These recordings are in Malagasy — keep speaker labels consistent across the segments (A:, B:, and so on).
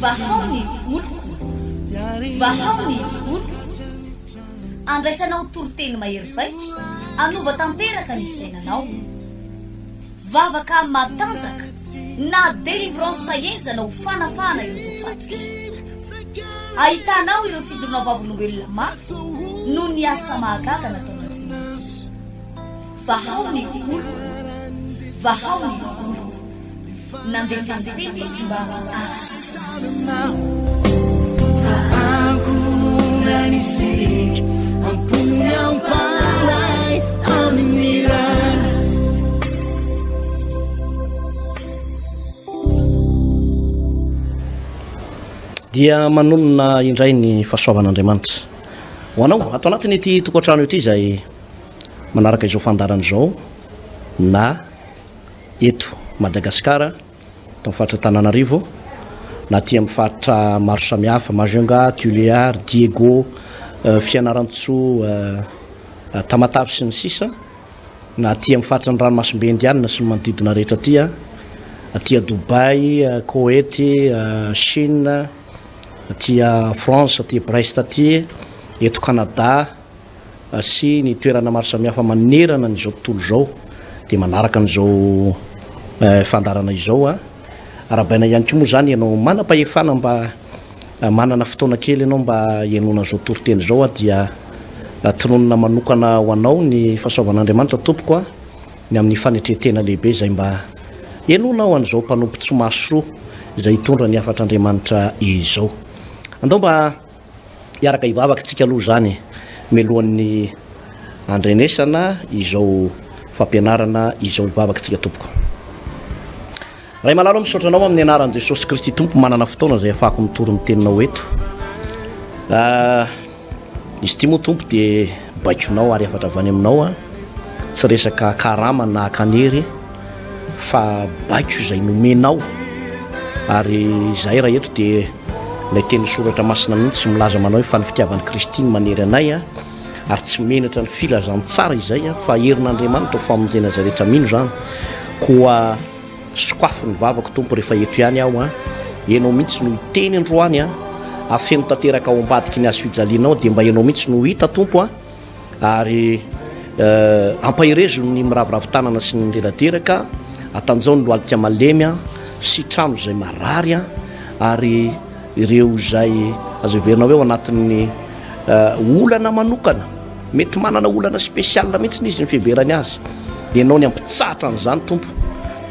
A: Vahao ny oloko, vahao ny oloko. Andraisanao toriteny mahery vaika, hanova tanteraka ny fiainanao. Vavaka matanjaka na délivrance henjana ho fanafahana ireo voafatotra. Ahitanao ireo fijoroana vavolombelona mafy noho ny asa mahagaga nataon'Andriamanitra. Vahao ny oloko, vahao ny oloko. Nandefa ny teny izy mba hahasitrana
B: Dia manonona indray ny fahasoavan'Andriamanitra ho anao ato anatin'ity tokantrano ity izay manaraka izao fandaharana izao na eto Madagasikara, ato amin'ny faritra Antananarivo, na aty amin'ny faritra maro samihafa, Majunga, Tuléar, Diego, Fianarantsoa, Tamatave sy ny sisa, na aty amin'ny faritra ny ranomasimbe Indianina sy ny manodidina rehetra aty, aty Dubaï, Koety, Chine, aty France, aty Brest aty, eto Canada, sy ny toerana maro samihafa manerana an'izao tontolo izao dia manaraka an'izao fandaharana izao a. Arahabaina ihany koa moa izany ianao manam-pahefana mba manana fotoana kely ianao mba henoana izao toriteny izao a dia tononina manokana ho anao ny fahasoavan'Andriamanitra tompoko a ny amin'ny fanetren-tena lehibe izay mba henoanao an'izao mpanompo tsy mahasoa izay hitondra ny hafatr'Andriamanitra izao. Andao mba Hiaraka hivavaka tsika aloha izany mialohan'ny handrenesana izao fampianarana izao. Hivavaka tsika tompoko. Ray malala misaotra anao amin'ny anaran'i Jesosy Kristy Tompo manana fotoana izay afahako mitory ny teninao eto. Ah, izy ity moa Tompo dia baikonao ary hafatra avy any aminao a. Tsy resaka karama na kanery fa baiko izay nomenao ary izahay raha eto dia ilay tenin'ny soratra masina mihitsy milaza manao hoe fa ny fitiavan'i Kristy no manery anay a ary tsy menatra ny filazantsara izay a fa herin'Andriamanitra ho famonjena izay rehetra mino izany koa sokafy ny vavako Tompo rehefa eto ihany aho a ianao mihitsy no hiteny androany a afeno tanteraka ao ambadiky ny hazo fijalianao dia mba ianao mihitsy no hita Tompo a Ary ampaherezo ny miraviravy tanana sy ny reradreraka, atanjao ny lohalika malemy sy trano izay marary ary ireo izay azo heverina hoe ao anatin'ny olana manokana, mety manana olana spécial mihitsy izy ny fiheverany azy, ianao ny hampitsahatra an'izany Tompo,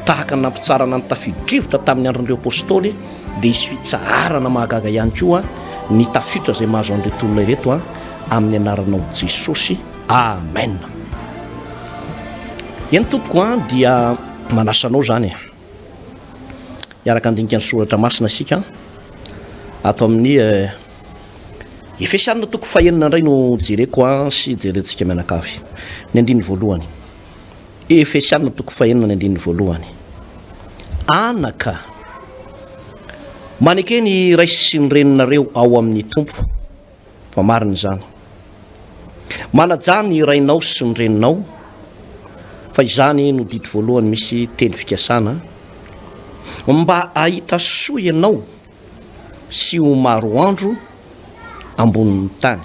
B: tahaka ny nampitsaharana ny tafio-drivotra tamin'ny andron'ireo Apostoly, dia hisy fitsaharana mahagaga ihany koa ny tafiotra izay mahazo an'ireto olona ireto. Amin'ny anaranao Jesosy Amen. Eny tompoko an dia manasa anao zany e. Hiaraka andinika ny soratra masina isika ato amin'ny eh, Efesianina toko fahenina indray no jereko an sy jerentsika mianakavy. Ny andininy voalohany. Efesianina toko fahenina ny andininy voalohany. Anaka, maneke ny ray sy ny reninareo ao amin'ny Tompo. Fa marina izany. Manajà ny rainao sy ny reninao, fa izany no didy voalohany misy teny fikasana, mba hahita soa ianao sy ho maro andro ambonin'ny tany.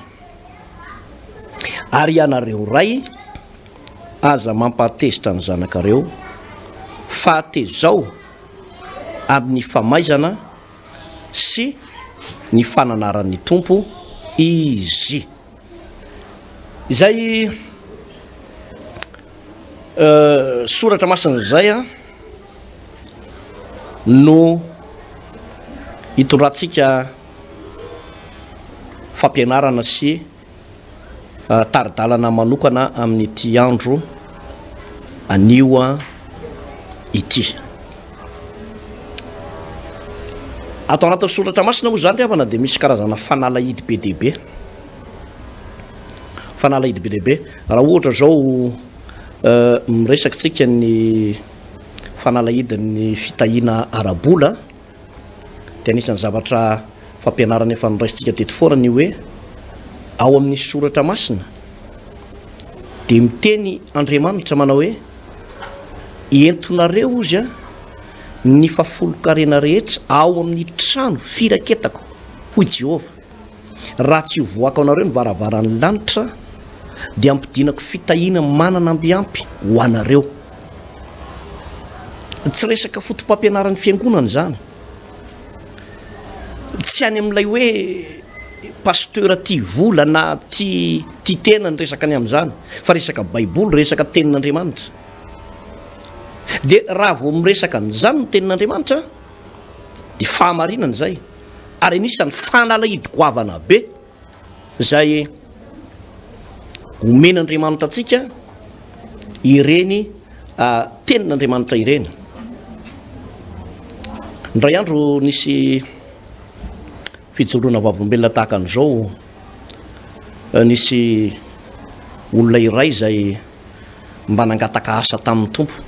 B: Ary ianareo ray, aza mampahatezitra ny zanakareo, fa tezao amin'ny famaizana sy ny fananaran'ny Tompo izy. Izay soratra masina izay no hitondrantsika fampianarana sy Tari-dalana manokana amin'ity andro anio ity. Ato anatin'ny soratra masina moa izany ry havana dia misy karazana fanalahidy be dia be. Fanalahidy be dia be. Raha ohatra izao miresaka tsika ny fanalahidin'ny fitahiana ara-bola Dia anisan'ny zavatra fampianarana efa noraisintsika teto foana ny hoe ao amin'ny soratra masina dia miteny Andriamanitra manao hoe entonareo ozy a. Ny fahafolonkarena rehetra ao amin'ny trano firaketako, hoy Jehovah, raha tsy hovohako anareo ny varavaran'ny lanitra, dia hampidinako fitahiana manana ambiampy ho anareo. Tsy resaka fotopampianaran'ny fiangonana izany. Tsy any amin'ilay hoe pasteur tia vola na tia tia tena ny resaka ny amin'izany, fa resaka baiboly, resaka tenin'Andriamanitra. Dia raha vao miresaka an'izany ny tenin'Andriamanitra dia fahamarinana izay, ary anisan'ny fanalahidy goavana be izay omen'Andriamanitra antsika ireny tenin'Andriamanitra ireny. Indray andro nisy fijoroana vavolombelona tahaka an'izao, nisy olona iray izay mba nangataka asa tamin'ny Tompo.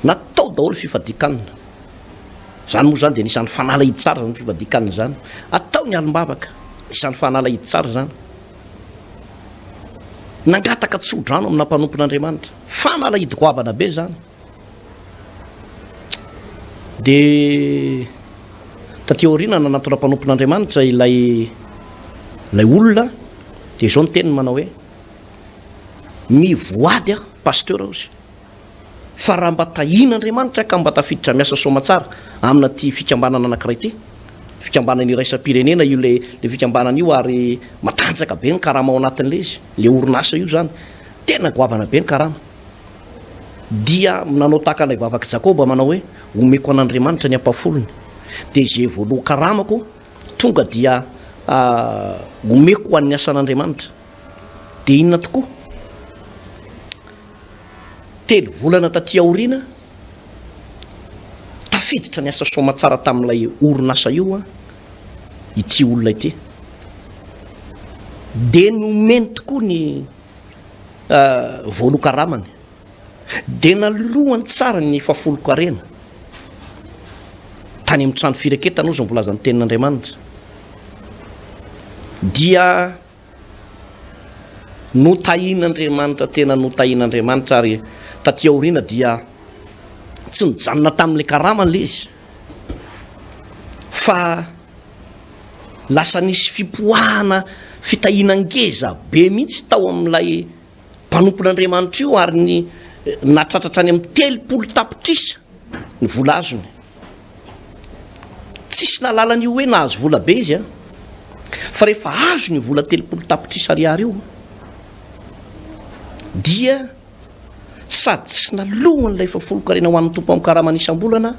B: Natao daholo fifadian-kanina. Izany moa izany dia anisan'ny fanalahidy tsara izany fifadian-kanina izany. Atao ny alim-bavaka, anisan'ny fanalahidy tsara izany. Nangataka tso-drano amina mpanompon'Andriamanitra. Fanalahidy goavana be izany. Dia taty aoriana nanatona mpanompon'Andriamanitra ilay ilay olona dia izao ny teniny manao hoe mivoady aho pasteur ozy fa raha mba tahian'Andriamanitra ka mba tafiditra miasa soamatsara amina ty fikambanana anankiray ity fikambanana iraisam-pirenena io le le fikambanana io ary matanjaka be ny karama ao anatin'le izy le orinasa io zany tena goavana be ny karama dia nanao tahaka an'ilay vavak'i Jakoba manao hoe, Omeko an'Andriamanitra ny ampahafolony, dia izay voalohan-karamako tonga dia omeko ho an'ny asan'Andriamanitra. Dia inona tokoa? Telo volana taty aoriana, tafiditra ny asa soamatsara tamin'ilay orinasa io ity olona ity. Dia nomeny tokoa ny voalohan-karamany, dia nalohany tsara ny fahafolon-karena tany amin'ny trano firaketana, hozy ny voalazan'ny tenin'Andriamanitra, dia notahin'Andriamanitra, tena notahin'Andriamanitra, ary taty aoriana dia tsy nijanona tamin'ilay karamany ilay izy, fa Lasa nisy fipoahana fitahiana ngeza be mihitsy tao amin'ilay mpanompon'Andriamanitra io ary ny nahatratra hatrany amin'ny 30 tapitrisa ny vola azony. Tsisy nahalala an'io hoe nahazo vola be izy an. Fa rehefa azony io vola 30 tapitrisa ariary io dia Sady tsy nalohany ilay fahafolonkarena ho an'ny Tompo amin'ny karamany isam-bolana,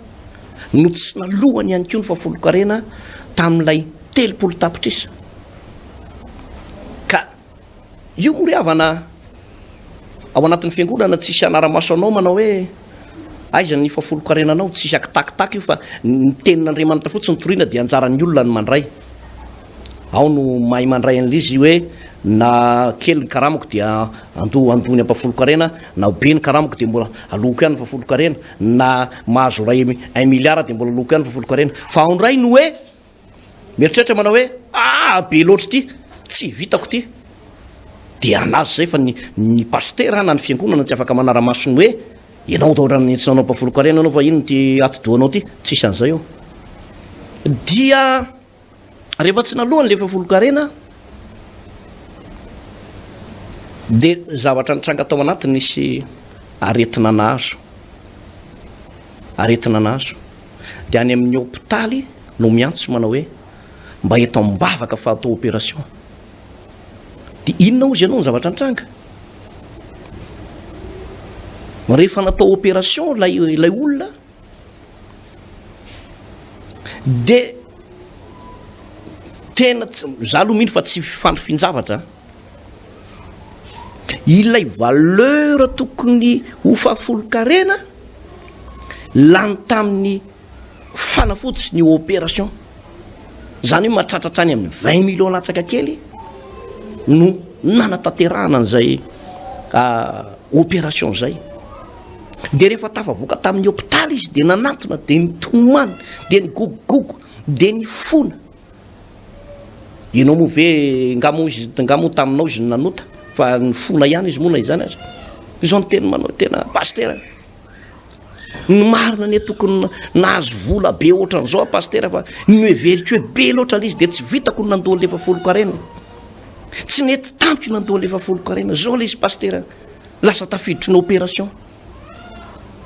B: no tsy nalohany ihany koa ny fahafolonkarena tamin'ilay 30 tapitrisa. Ka io moa ry havana ao anatin'ny fiangonana tsisy hanara-maso anao manao hoe aiza ny fahafolonkarenanao, tsisy akitakitaka io fa ny tenin'Andriamanitra fotsiny torina dia anjaran'ny olona ny mandray. Ao no mahay mandray an'ilay izy hoe na kely ny karamako dia andoha andoha ny ampahafolon-karena, na be ny karamako dia mbola aloako ihany ny fahafolon-karena, na mahazo iray un milliard dia mbola aloako ihany ny fahafolon-karena. Fa ao indray no hoe mieritreritra manao hoe ah be loatra ity, tsy vitako ity. Dia anazy izay fa ny ny pasitera na ny fiangonana tsy afaka manara-maso ny hoe ianao atao ohatran'ny tsy nanao ampahafolon-karena ianao fa inona ity atidohanao ity, tsisy an'izay eo. Dia Rehefa tsy nalohany le fahafolonkarena dia zavatra nitranga tao anatiny nisy aretina nahazo, aretina nahazo. Dia any amin'ny hopitaly no miantso manao hoe mba eto am-bavaka fa atao opération. Dia inona hozy ianao ny zavatra nitranga? Rehefa natao opération ilay ilay olona De tena tsy, za aloha mino fa tsy fifandrifin-javatra ilay valeur tokony ho fahafolon-karena lany tamin'ny fanafody sy ny opération, zany hoe mahatratra hatrany amin'ny vingt millions latsaka kely no nanatanterahana an'izay opération zay. Dia rehefa tafavoaka tamin'ny hopitaly izy dia nanatona, dia nitomany, dia nigogogogo, dia nifona. Ianao moa ve, nga moa izy, nga moa taminao izy no nanota, fa nifona ihany izy moa na izany aza. Izao ny teny manao tena pasitera. Ny marina anie tokony nahazo vola be ohatran'izao aho pasitera fa noheveriko hoe be loatra ilay izy dia tsy vitako ny nandoa an'ilay fahafolon-karena. Tsy nety tamiko nandoa an'ilay fahafolon-karena. Izao ilay izy pasitera, lasa tafiditry ny opération.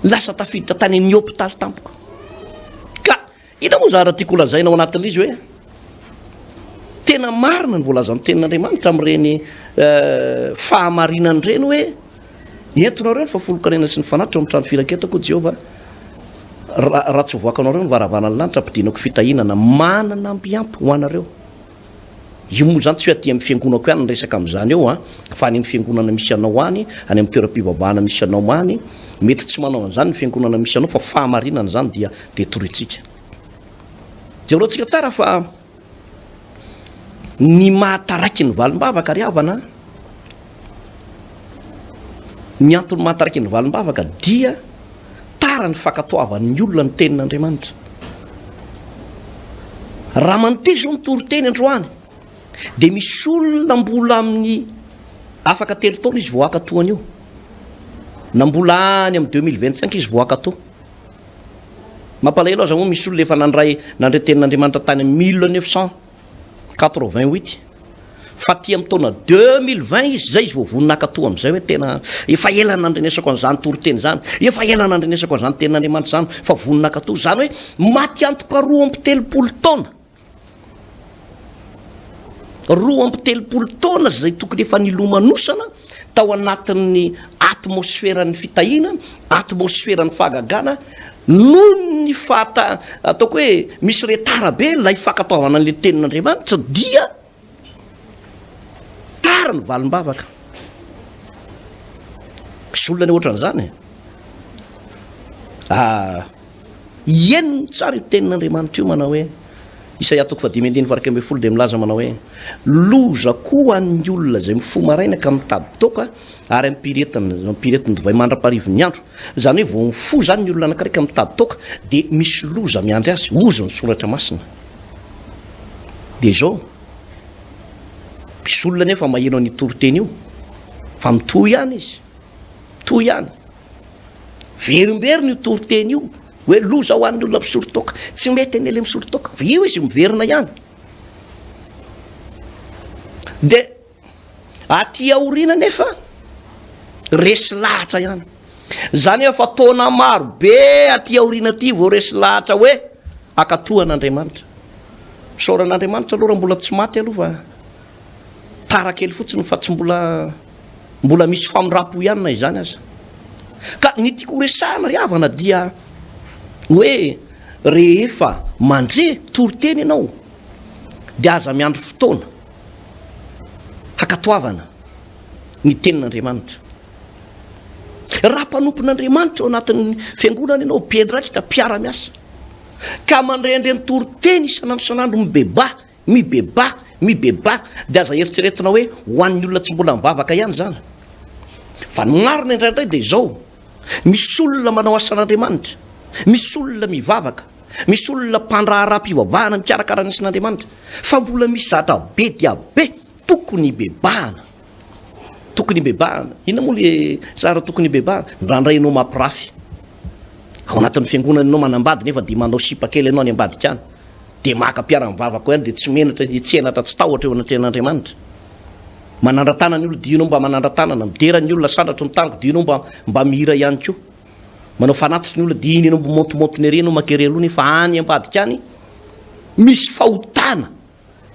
B: Lasa tafiditra tany amin'ny hôpitaly tampoka. Ka Inona moa zara tiako holazaina ao anatin'ilay izy hoe tena marina ny voalazan'ny tenin'Andriamanitra amin'ireny eh, fahamarinana ireny hoe entinareo ny fahafolonkarena sy ny fanatitra ao amin'ny trano firaketako Jehovah raha tsy voakanareo ny varavarana lanitra ampidinako fitahiana manana ampiampy ho anareo. Io moa izany tsy hoe aty amin'ny fiangonako ihany ny resaka amin'izany eo an, fa any amin'ny fiangonana misy anao any, any amin'ny toeram-pivavahana misy anao any, mety tsy manao an'izany ny fiangonana misy anao fa fahamarinana izany dia dia toriantsika. Jerentsika tsara fa ny mahataraiky ny valim-bavaka ry havana, ny antony mahataraiky ny valim-bavaka dia tara ny fankatoavan'ny olona ny tenin'Andriamanitra. Raha mandeha izao ny toriteny androany dia misy olona mbola amin'ny afaka telo taona izy vao haka toa an'io. Na mbola any amin'ny 2025 izy vao haka toa. Mampalahelo aza moa misy olona efa nandray nandre tenin'Andriamanitra tany amin'ny 1988 Fa aty amin'ny taona 2020 izy zay izy vao vonona hankatoa amin'izay hoe tena efa ela nandrenesako an'izany toriteny izany, efa ela nandrenesako an'izany tenin'Andriamanitra izany fa vonona hankatoa. Izany hoe maty antoka 32 taona. 32 taona izay tokony efa nilomanosana tao anatin'ny atmosferan'ny fitahiana, atmosferan'ny fahagagana, noho ny fahata, ataoko hoe misy retard be ilay fankatoavana an'ilay tenin'Andriamanitra dia tara ny valim-bavaka. Misy olona ny ohatran'izany e. Ah, Henony tsara io tenin'Andriamanitra io manao hoe, Isaia toko fahadimy andininy faha-11 dia milaza manao hoe, Loza koa ho an'ny olona izay mifoha maraina ka mitady toaka ary ampiretina ampiretin divay mandra-parivin'ny andro. Izany hoe vao mifoha izany ny olona anankiray ka mitady toaka dia misy loza miandry azy, hozy ny soratra masina. Dia izao, misy olona anefa maheno an'io toriteny io fa mitohy ihany izy, mitohy ihany. Verimberina io toriteny io hoe loza ho an'ny olona mpisoro toaka. Tsy mety anie le misoro toaka fa io izy miverina ihany. De aty aoriana nefa resy lahatra ihany. Zany hoe fa taona maro be aty aoriana aty vao resy lahatra hoe akatohan'Andriamanitra. Misaoran'Andriamanitra aloha raha mbola tsy maty aloha fa tara kely fotsiny fa tsy mbola Mbola misy famindram-po ihany na izany aza. Ka ny tiako horesahana ry havana dia hoe rehefa mandre toriteny ianao dia aza miandry fotoana hakatoavana ny tenin'Andriamanitra. Raha mpanompon'Andriamanitra ao anatin'ny fiangonana ianao, mpiandraikitra, mpiara-miasa, ka mandre an'ireny toriteny isan'andro isan'andro mibebaha Mibebaha, mibebaha, dia aza eritreretina hoe ho an'ny olona tsy mbola mivavaka ihany izany. Fa ny marina indraindray dia izao, misy olona manao asan'Andriamanitra, misy olona mivavaka, misy olona mpandraharaham-pivavahana mikarakara ny asan'Andriamanitra, fa mbola misy zavatra be dia be tokony hibebahana. Tokony hibebahana. Inona moa le zavatra tokony hibebahana? Indraindray ianao mampirafy. Ao anatin'ny fiangonana ianao manambady nefa dia manao sipa kely ianao any ambadika any. Dia maka mpiara-mivavaka ao ihany dia tsy menatra, tsy henatra, tsy tahotra eo anatrehan'Andriamanitra. Manandra-tanana ny olona, dia ianao mba manandra-tanana. Midera ny olona, sandratro ny tanako, dia ianao mba mba mihira ihany koa. Manao fanatitra ny olona, dia iny ianao mba montimontina ery ianao mankery aloha nefa any ambadika any misy fahotana.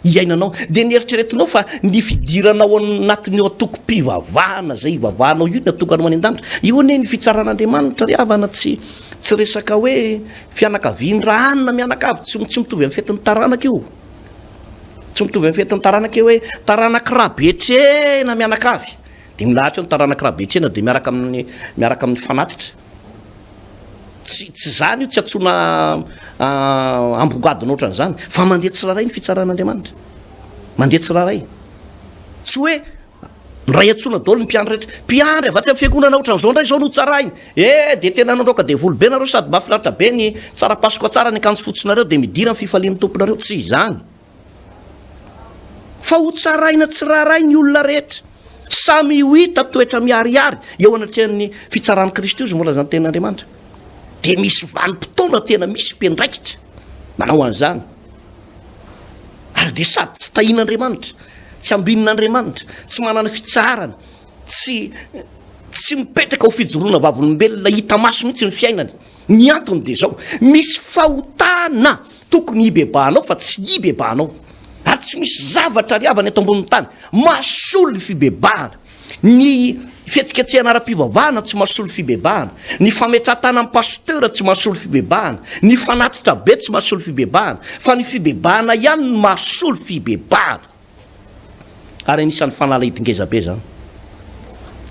B: iainanao, dia ny eritreretinao fa ny fidiranao ao anatin'io antokom-pivavahana izay ivavahanao io no atokanao any an-danitra. Io anie ny fitsaran'Andriamanitra ry havana, tsy tsy resaka hoe fianakavian'i Rahanina mianakavy, tsy tsy mitovy amin'ny fetin'ny taranaka io. Tsy mitovy amin'ny fetin'ny taranaka io hoe taranak'i Rabetrena mianakavy. Dia milahatra eo ny taranak'i Rabetrena dia miaraka amin'ny miaraka amin'ny fanatitra. Tsy tsy izany io, tsy antsoina ambongadina ohatran'izany, fa mandeha tsirairay ny fitsaran'Andriamanitra. Mandeha tsirairay. Tsy hoe miray antsoina daholo ny mpiandry rehetra. Mpiandry avy atsy amin'ny fiangonana ohatran'izao indray izao no tsarainy. Eh, dia tena nandroaka devoly be nareo sady mahafinaritra be ny tsara pasoka tsara ny akanjo fotsinareo dia midira ny fifalian'ny tomponareo. Tsy izany. Fa ho tsaraina tsirairay ny olona rehetra. Samy ho hita toetra miharihary eo anatrehan'ny fitsaran'i Kristy, hoy izy mbola izany tenin'Andriamanitra. Dia misy vanim-potoana tena misy mpiandraikitra manao an'izany. Ary dia sady tsy tahian'Andriamanitra, tsy ambinin'Andriamanitra, tsy manana fitsaharana, tsy tsy mipetraka ho fijoroana vavolombelona hita maso mihitsy ny fiainany. Ny antony dia izao, misy fahotana tokony hibebahanao fa tsy hibebahanao. Ary tsy misy zavatra ry havana eto ambonin'ny tany mahasolo ny fibebahana. Ny fihetsiketsehana ara-pivavahana tsy mahasolo fibebahana. Ny fametrahan-tanan'ny pasteur tsy mahasolo fibebahana. Ny fanatitra be tsy mahasolo fibebahana. Fa ny fibebahana ihany no mahasolo fibebahana. Ary anisan'ny fanalahidy ngeza be izany.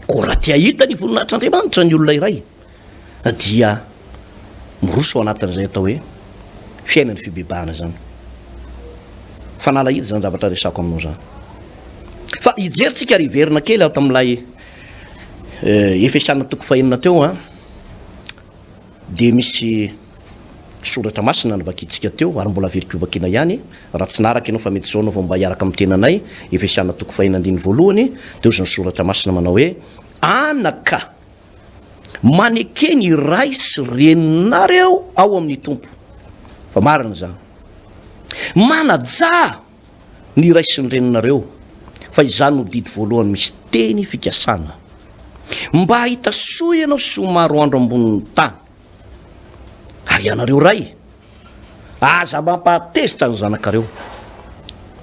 B: Koa raha te hahita ny voninahitr'Andriamanitra ny olona iray, dia miroso ao anatin'izay atao hoe fiainan'ny fibebahana izany. Fanalahidy izany zavatra resako aminao izany. Fa hijery tsika ary hiverina kely ato amin'ilay eh, Efesiana toko fahenina teo an. Dia misy soratra masina novakintsika teo ary mbola averiko hovakiana ihany raha tsy naharaka ianao fa mety izao ianao vao mba hiaraka amin'ny tenanay, Efesiana toko fahenina andininy voalohany, dia hozy ny soratra masina manao hoe, Anaka, maneke ny ray sy reninareo ao amin'ny Tompo. Fa marina izany. Manajà ny ray sy ny reninareo, fa izany no didy voalohany misy teny fikasana. Mba hahita soa ianao sy ho maro andro ambonin'ny tany. Ary ianareo ray, aza mampahatezitra ny zanakareo,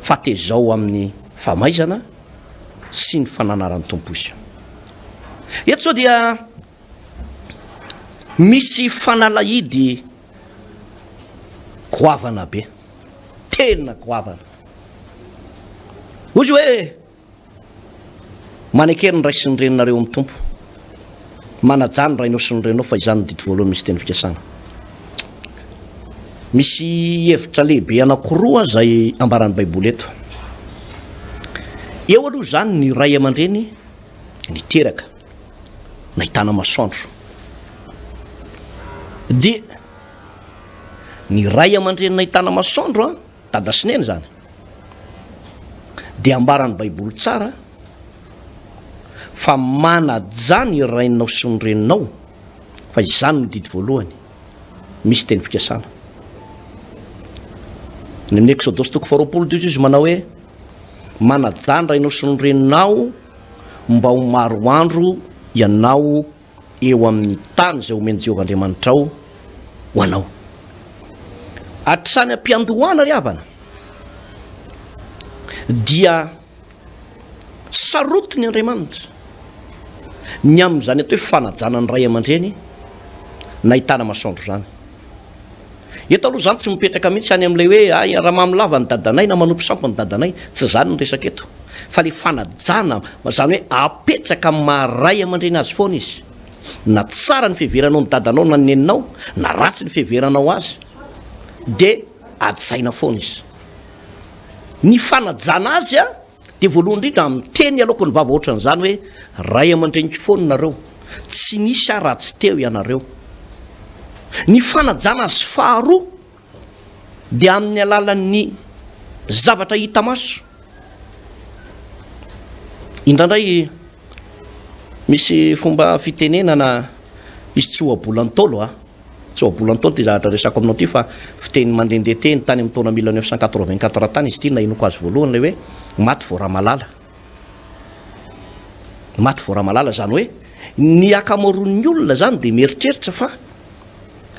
B: fa tezao amin'ny famaizana sy ny fananaran'ny Tompo izy. Eto sao dia misy fanalahidy goavana be, tena goavana. Hoy izy hoe, Maneke ny ray sy ny reninareo amin'ny Tompo. Manajà ny rainao sy ny reninao fa izany no didy voalohany misy teny fikasana. Misy hevitra lehibe anankiroa izay ambaran'ny Baiboly eto. Eo aloha izany ny ray aman-dreny niteraka, nahitana masoandro. Dia ny ray aman-dreny nahitana masoandro an, dada sy neny izany, dia ambaran'ny Baiboly tsara fa manajà ny rainao sy ny reninao fa izany no didy voalohany misy teny fikasana. Ny amin'ny Eksodosy toko faharoapolo dia izy manao hoe manajà ny rainao sy ny reninao mba ho maro andro ianao eo amin'ny tany izay omen'i Jehovah Andriamanitrao ho anao. Hatrany am-piandohana ry havana dia sarotiny Andriamanitra ny amin'izany atao hoe fanajana ny ray aman-dreny nahitana masoandro izany. Eto aloha izany tsy mipetraka mihitsy any amin'ilay hoe ay raha mamy lava ny dadanay na manompo sampy ny dadanay, tsy izany ny resaka eto fa ilay fanajana, izany hoe apetraka amin'ny maha ray aman-dreny azy foana izy. Na tsara ny fiheveranao ny dadanao na ny neninao na ratsy ny fiheveranao azy dia hajaina foana izy. Ny fanajana azy a Dia voalohany indrindra amin'ny teny aloako ny vava ohatran'izany hoe ray aman-dreniko foana nareo, tsy nisy aho raha tsy teo ianareo. Ny fanajana azy faharoa dia amin'ny alalan'ny zavatra hita maso. Indraindray misy fomba fitenenana misy tsy ohabolan-taolo a. Tsy ohabolan-taona ity zavatra resako aminao ity fa fiteny mandehandeha teny tany amin'ny taona 1984 tany izy ity nahenoako azy voalohany ilay hoe maty vao Ramalala. Maty vao Ramalala izany hoe ny ankamaroan'ny olona izany dia mieritreritra fa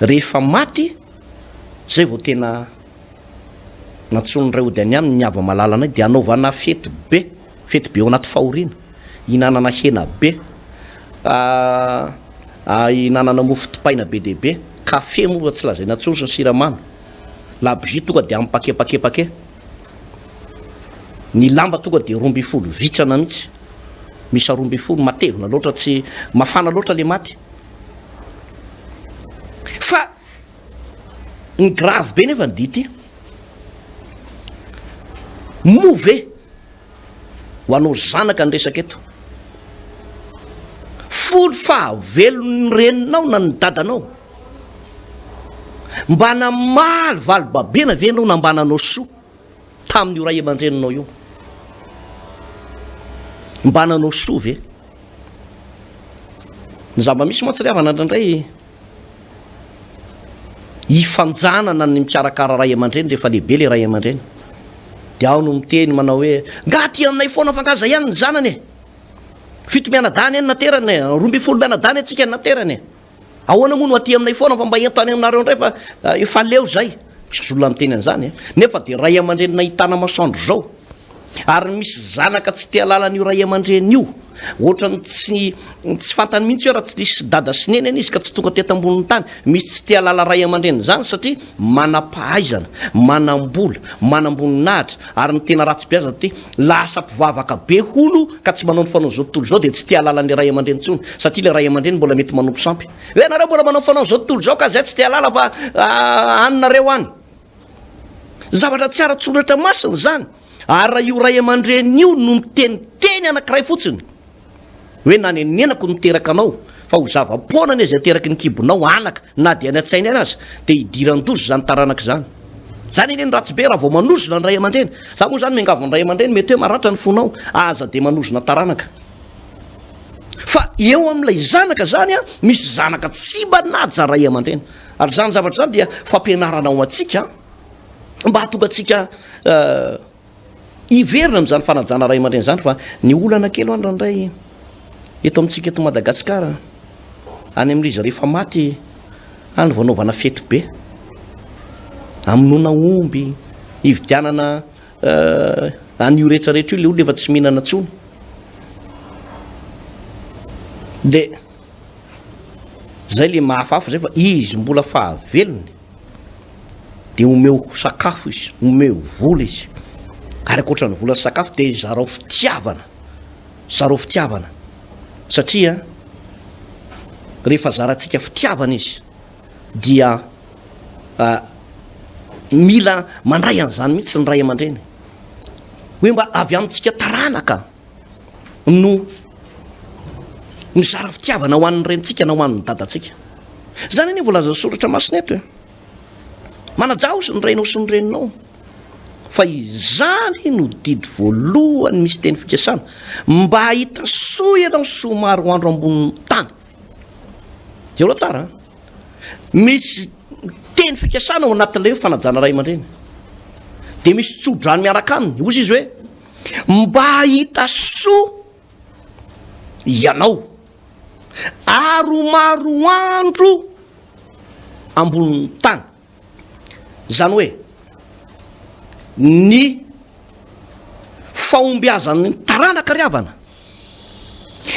B: rehefa maty izay vao tena nantsoin'ny ray hody any aminy ny hava-malala anay dia hanaovana fety be. Fety be ao anaty fahoriana, hihinanana hena be, hihinanana mofo dipaina be dia be, kafe moa tsy lazaina intsony sy ny siramamy, labozia tonga dia amin'ny paquet paquet paquet, ny lamba tonga dia 12 vitrana mihitsy, miisa 12, matevina loatra tsy mafana loatra le maty. Fa ny grave be nefa dia ity, moa ve Ho anao zanaka ny resaka eto. Fony fahavelon'ny reninao na ny dadanao. Mba namaly valibabena ve ianao na mba nanao soa tamin'io ray aman-dreninao io? Mba nanao soa ve? Ny zava-misy mantsy ry havana indraindray. Ifanjanana ny mikarakara ray aman-dreny rehefa lehibe le ray aman-dreny. Dia ao no miteny manao hoe, nga aty aminay foana fa nga zay ihany ny zanany e! Fito mianadahy anie ny naterany e, 12 mianadahy anie tsika ny naterany e! Ahoana moa no aty aminay foana fa mba ento any aminareo indray fa efa leo zay. Misy olona miteny an'izany e! Nefa dia ray aman-dreny nahitana masoandro zao. Ary misy zanaka tsy te halala an'io ray aman-dreny io. Ohatran'ny tsy tsy fantany mihitsy hoe raha tsy nisy dada sy neny anie izy ka tsy tonga teto ambonin'ny tany. Misy tsy te halala ray aman-dreny izany satria manam-pahaizana, manam-bola, manam-boninahitra ary ny tena ratsy be aza dia lasa mpivavaka be hono ka tsy manao ny fanaon'izao tontolo izao dia tsy te halala an'ilay ray aman-dreny intsony satria ilay ray aman-dreny mbola mety manompo sampy. Hoe ianareo mbola manao ny fanaon'izao tontolo izao ka izay tsy te halala fa any nareo any. Zavatra tsy ara-tsoratra masina izany, ary raha io ray aman-dreny io no miteny teny anankiray fotsiny, hoe nanenenako ny niteraka anao, fa ho zava-poana anie izay ateraky ny kibonao, anaka, na dia any an-tsainy any aza, dia hidiran-doza izany taranaka izany. Izany anie no ratsy be raha vao manozona ny ray aman-dreny. Za moa izany miangavy ny ray aman-dreny, mety hoe maratra ny fonao, aza dia manozona taranaka. Fa eo amin'ilay zanaka izany, misy zanaka tsy mba naja ray aman-dreny. Ary izany zavatra izany dia fampianarana ho antsika mba hahatonga antsika hiverina amin'izany fanajana ray aman-dreny izany fa ny olana kely ho andrandray eto amintsika eto Madagasikara any amin'ilay izy rehefa maty any vao anaovana fety be amonoana omby hividianana an'io rehetrarehetra io ilay olona efa tsy mihinana intsony dia Zay le mahafahafa zay fa izy mbola fahavelony de omeo sakafo izy, omeo vola izy, ary ankoatran'ny vola sy sakafo de zarao fitiavana, zarao fitiavana satria rehefa zarantsika fitiavana izy dia mila mandray an'izany mihitsy ny ray aman-dreny hoe mba avy amintsika taranaka no mizara fitiavana ho an'ny renintsika na ho an'ny dadantsika. Izany anie voalazan'ny soratra masina eto e. Manajà ozy ny rainao sy ny reninao. Fa izany no didy voalohany misy teny fikasana mba hahita soa ianao soa maro andro ambonin'ny tany. Jereo tsara. Misy teny fikasana ao anatin'ilay hoe fanajana ray aman-dreny. Dia misy tsodrano miaraka aminy. Hozy izy hoe Mba hahita soa ianao, ary ho maro andro ambonin'ny tany. Izany hoe, ny fahombiazan'ny taranaka ry havana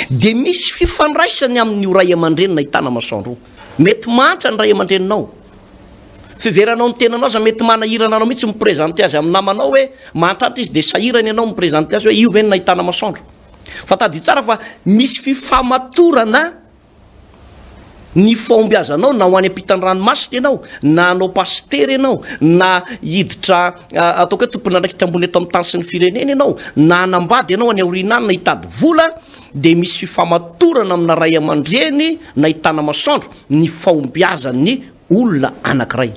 B: dia misy fifandraisany amin'io ray aman-dreny nahitana masoandro io. Mety mahantra ny ray aman-dreninao. Fiveranao ny tenanao aza mety manahirana anao mihitsy mi-presenter azy amin'ny namanao hoe mahantratra izy dia sahirana ianao mi-presenter azy hoe io ve no nahitana masoandro. Fa tadidio tsara fa misy fifamatorana ny fahombiazanao na ho any ampitan'ny ranomasina ianao, na hanao pasitera ianao, na hiditra ataoko hoe tompon'andraikitra ambony eto amin'ny tany sy ny firenena ianao, na hanambady ianao any aoriana any na hitady vola dia misy fifamatorana amina ray aman-dreny nahitana masoandro ny fahombiazan'ny olona anankiray.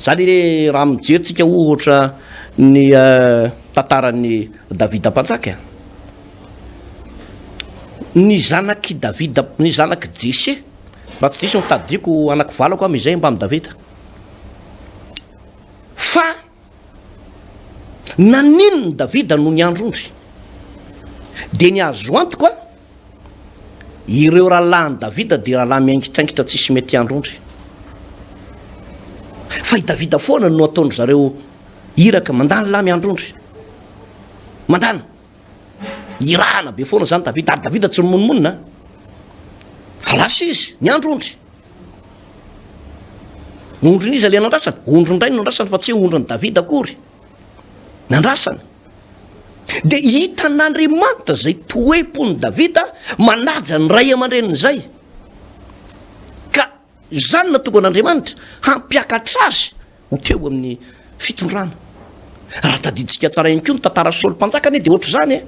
B: Zany anie raha mijery tsika ohatra ny tantaran'i Davida mpanjaka, ny zanak'i Davida, ny zanak'i Jese, raha tsy diso ny tadidiko anaky valo angamba izay mbamin'i Davida. Fa naninona Davida no niandry ondry? Dia ny azo antoka Ireo rahalahin'i Davida dia rahalahy miaingitraingitra tsisy mety hiandry ondry. Fa i Davida foana no ataon-dry zareo iraka, mandany lahy miandry ondry. Mandany. Irahana be foana izany Davida, ary Davida tsy nimonomonona. Fa lasa izy, niandry ondry. Ondrin'iza ilay nandrasana? Ondrin-drainy no nandrasany fa tsy hoe ondrin'i Davida akory. Nandrasana. Dia hitan'Andriamanitra izay toe-pon'i Davida manaja ny ray aman-dreniny izay. Ka izany no nahatonga an'Andriamanitra hampiakatra azy ho teo amin'ny fitondrana. Raha tadidintsika tsara ihany koa ny tantara Saoly mpanjaka anie dia ohatr'izany e.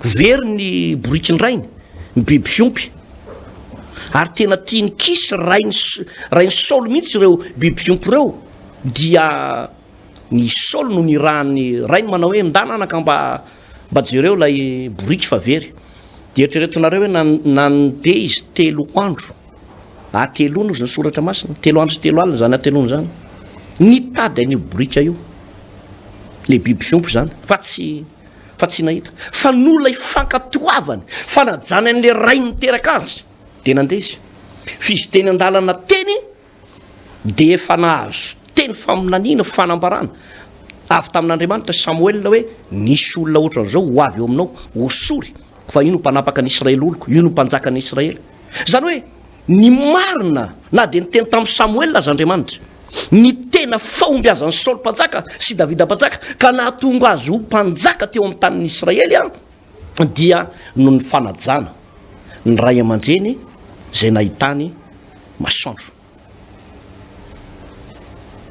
B: Very ny borikin-drainy, ny biby fiompy. Ary tena tian'i Kisy rain'i rain'i Saoly mihitsy ireo biby fiompy ireo. Dia Ny Saoly no nirahan'ny rainy manao hoe, Mindana anaka mba mba jereo ilay boriky fa very. Dia eritreretinareo hoe nandeha izy telo andro. Hateloana ozy ny soratra masina, telo andro sy telo alina izany hateloana izany. Nitady an'io boriaka io, le biby fiompy izany, fa tsy fa tsy nahita. Fa noho ilay fankatoavany, fanajany an'ilay ray niteraka azy, dia nandeha izy. F'izy teny an-dalana teny dia efa nahazo teny faminaniana, fanambarana avy tamin'Andriamanitra Samoela hoe nisy olona ohatran'izao ho avy eo aminao, hosory fa io no mpanapaka ny Israely oloko, io no mpanjaka ny Israely. Izany hoe ny marina na dia niteny tamin'i Samoela aza Andriamanitra, ny tena fahombiazan'i Saoly mpanjaka sy Davida mpanjaka ka nahatonga azy ho mpanjaka teo amin'ny tanin'ny Israely dia noho ny fanajana ny ray aman-dreny izay nahitany masoandro.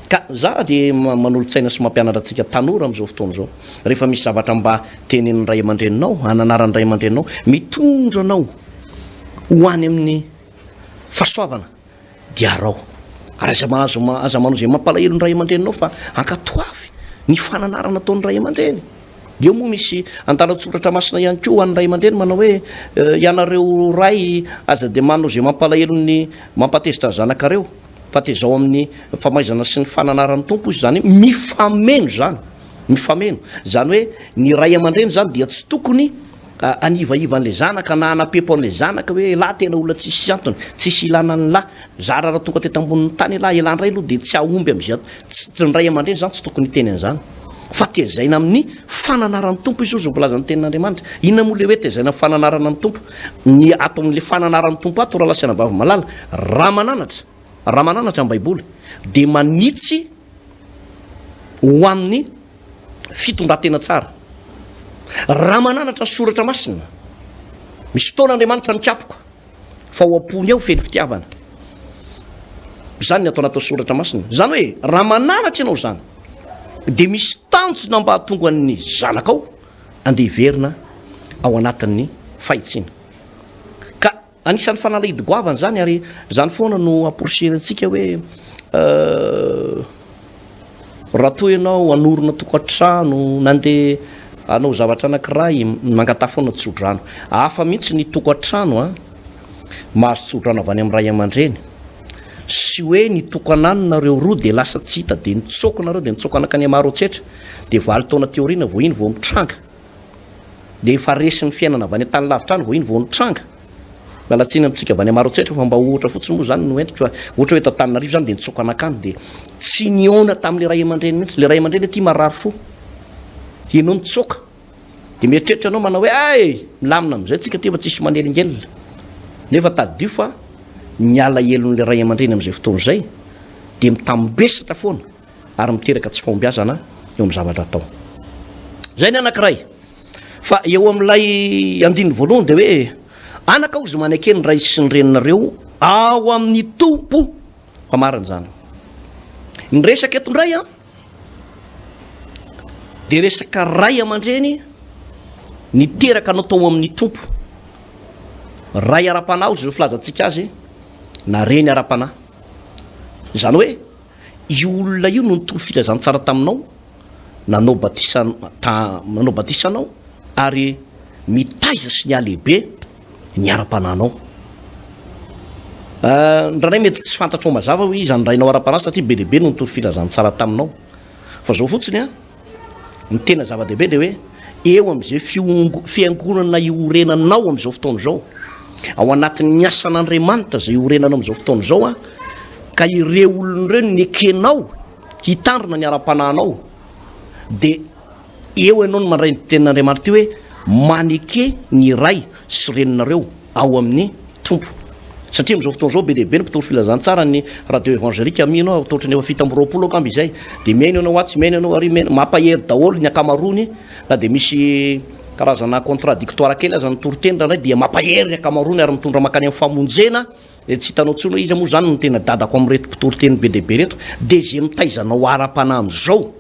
B: Ka za dia manolo-tsaina sy mampianatra antsika tanora amin'izao fotoana izao, rehefa misy zavatra mba tenenin'ny ray aman-dreninao, ananaran'ny ray aman-dreninao, mitondra anao ho any amin'ny fahasoavana, dia araho. Ary aza mahazo aza manao izay mampalahelo ny ray aman-dreninao fa ankatoavy ny fananarana ataon'ny ray aman-dreny. Eo moa misy andalan-tsoratra masina ihany koa ho an'ny ray aman-dreny manao hoe ianareo ray aza dia manao izay mampalahelo ny mampatezitra ny zanakareo fa tezao amin'ny famaizana sy ny fananaran'ny Tompo izy izany hoe mifameno izany mifameno izany hoe ny ray aman-dreny izany dia tsy tokony hanivaiva an'ilay zanaka na hanapepo an'ilay zanaka hoe elah tena olona tsisy antony, tsisy ilana an'lah, zara raha tonga teto ambonin'ny tany elah, elah indray aloha dia tsy hahomby amin'izay ato, tsy, ny ray aman-dreny izany tsy tokony hiteny an'izany fa tezaina amin'ny fananaran'ny Tompo izy hozy ny voalazan'ny tenin'Andriamanitra. Inona moa ilay hoe tezaina amin'ny fananarana ny Tompo? Ny ato amin'ilay fananaran'ny Tompo ato rahalahy sy anabavy malala, raha mananatra, raha mananatra ny Baiboly dia manitsy ho amin'ny fitondran-tena tsara. Raha mananatra ny soratra masina, misy fotoana Andriamanitra mikapoka fa ao am-pony ao feno fitiavana. Izany ny atao anatin'ny soratra masina. Izany hoe raha mananatra ianao izany dia misy tanjona mba hahatonga ny zanakao andeha hiverina ao anatin'ny fahitsiana. Ka Anisan'ny fanalahidy goavana izany ary izany foana no amporisihina antsika hoe raha toa ianao hanorina tokantrano nandeha hanao zavatra anankiray mangataha foana tsodrano. Hafa mihitsy ny tokantrano a, mahazo tsodrano avy any amin'ny ray aman-dreny sy hoe nitokana any nareo roa dia lasa tsy hita dia nitsoaka nareo dia nitsoaka nankany Maroantsetra dia valo taona aty aoriana vao iny vao mitranga. Dia efa resin'ny fiainana avy any an-tany lavitra any vao iny vao nitranga. Miala tsiny amintsika avy any Maroantsetra fa mba ohatra fotsiny moa izany no entiko fa ohatra hoe eto Antananarivo izany dia nitsoaka nankany dia tsy nihaona tamin'ilay ray aman-dreny mihitsy. Ilay ray aman-dreny aty marary fo. Ianao nitsoaka. Dia mieritreritra ianao manao hoe ay milamina amin'izay tsika aty fa tsisy manelingelina. Nefa tadidio fa ny alahelon'ilay ray aman-dreny amin'izay fotoana izay dia mitambesatra foana. ary miteraka tsy fahombiazana eo amin'ny zavatra atao. Izay ny anankiray. Fa eo amin'ilay andininy voalohany dia hoe anaka ozy maneke ny ray sy ny reninareo ao amin'ny Tompo. Fa marina izany. Ny resaka eto indray an dia resaka ray aman-dreny niteraka anao tao amin'ny Tompo. Ray ara-panahy ozy ny filazantsika azy na reny ara-panahy. Izany hoe Io olona io no nitory filazantsara taminao, nanao batisa ta, nanao batisa anao, ary mitaiza sy nihalehibe ny ara-panahinao. Uh, indraindray mety tsy fantatrao mazava hoe iza ny rainao ara-panahy satria be dia be no nitory filazantsara taminao. Fa zao fotsiny an, Ny tena zava-dehibe dia hoe eo amin'izay fiangonana iorenanao amin'izao fotoana izao, ao anatin'ny asan'Andriamanitra izay iorenanao amin'izao fotoana izao, ka ireo olona ireo no nekenao hitandrina ny ara-panahinao, dia eo ianao no mandray ny tenin'Andriamanitra ity hoe maneke ny ray sy reninareo ao amin'ny Tompo. Satria amin'izao fotoana izao be dia be ny mpitory filazantsara ny radio évangélique mino aho toa ohatran'ny efa 27 angamba izay dia mihaino ianao atsy mihaino ianao ary mihaino mampahery daholo ny ankamaroany na dia misy karazana contradictoire kely aza ny toriteny indraindray dia mampahery ny ankamaroany ary mitondra mankany amin'ny famonjena dia tsy hitanao intsony hoe iza moa izany no tena dadako amin'ireto mpitory teny be dia be ireto dia izay mitaiza anao ara-panahy amin'izao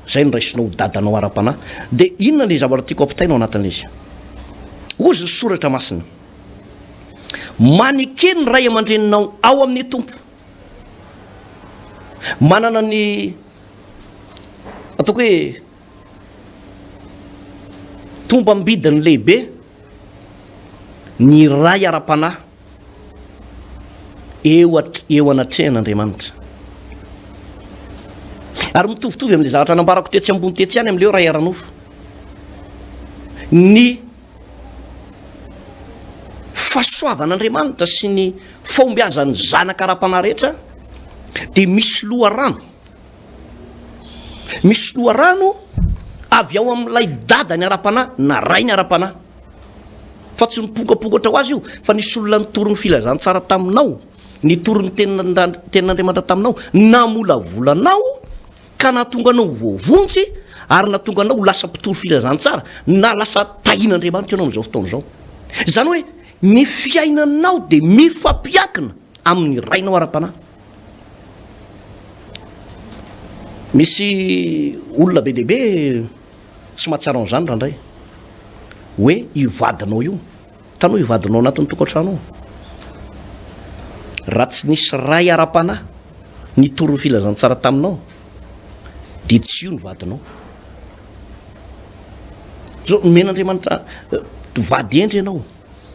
B: Izay no raisinao ho dadanao ara-panahy. Dia inona ilay zavatra tiako ampitaina ao anatin'ilay izy? Hozy ny soratra masina. Maneke ny ray aman-dreninao ao amin'ny Tompo. Manana ny ataoko hoe tombam-bidiny lehibe ny ray ara-panahy. Eo eo anatrehan'Andriamanitra. Ary mitovitovy amin'ilay zavatra nambarako tetsy ambony tetsy ihany amin'ilay hoe ray ara-nofo. Ny fahasoavan'Andriamanitra sy ny fahombiazan'ny zanaka ara-panahy rehetra dia misy loharano. Misy loharano avy ao amin'ilay dadany ara-panahy na rainy ara-panahy. Fa tsy nipokapokotra ho azy io, fa nisy olona nitory ny filazantsara taminao, nitory ny tenin'Andriamanitra taminao, namolavola anao, ka nahatonga anao ho voavonjy, ary nahatonga anao ho lasa mpitory filazantsara, na lasa tahian'Andriamanitra ianao amin'izao fotoana izao. Izany hoe, ny fiainanao dia mifampiankina amin'ny rainao ara-panahy. Misy olona be dia be tsy mahatsiaro an'izany randray. Hoe io vadinao io, hitanao io vadinao anatin'ny tokantrano ao. Raha tsy nisy ray ara-panahy nitory ny filazantsara taminao, dia tsy io ny vadinao. Zao, nomen'Andriamanitra vady hendry ianao.